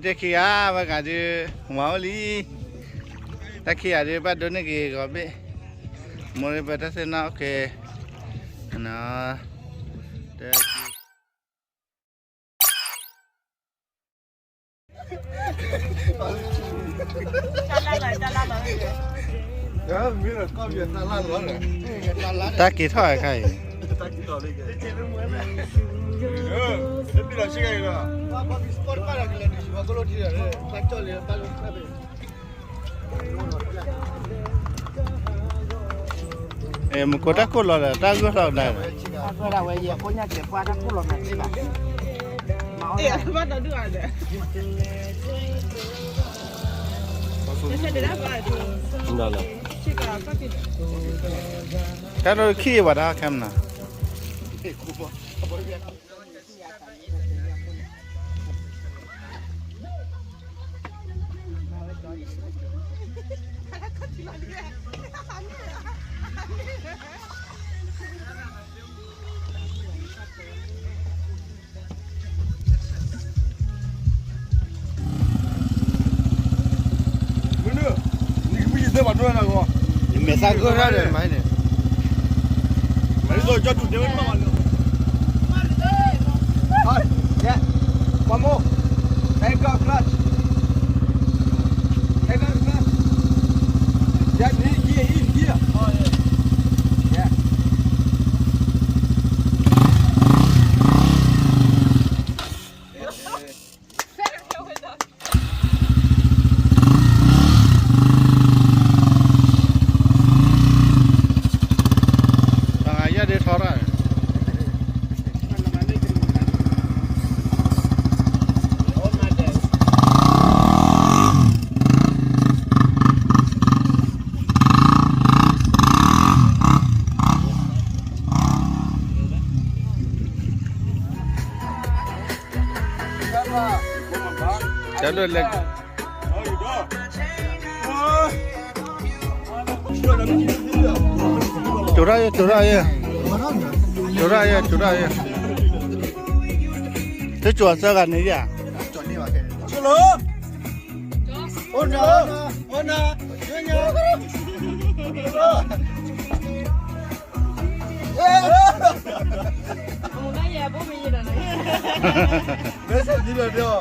တၢ်ခံဂၤဝဲဂၤဒုး ဝၤအိၣ်လံ, တၢ်ခံဂၤဒုး ဘၣ်ဒိန့ၢ်က့ၤဂီၤဘ့ၣ်, မိၢ်ရ့ပၢတၢ်သ့ၣ်နီၣ် okay, နီၤ, တၢ် တၢ်က့ၤထီၣ်အခါအံၤ, မူခိၣ်တၢ်ခိၣ်လီၤဒီး တၢ်ဂိၢ်ထီၣ်ကဒါ, ဝဲယဲ အခိၣ်ညါကဲၤပှၢ်တၢ်ခိၣ်လီၤမးသ့ဘၣ်, တၢ်ဒိၣ်ခံဘၣ်တၢ်ခဲမနၤ မ့ၢ်သးဂိၢ်ရၣ်ဒီးမၤန့ၣ်, မၤဒ်သိးကၠီဒူၣ်တဲဝဲတဘၣ်ဘၣ်လၢ One more. Take out clutch. Take out clutch. Yeah, here, here, here, here. Oh, yeah. Yeah. Chalo, le. Chura ye, chura ye. Chura ye, chura ye. Te chua sa ga ni ya. Chalo. Ona, ona, ona. Mesa dilo dio.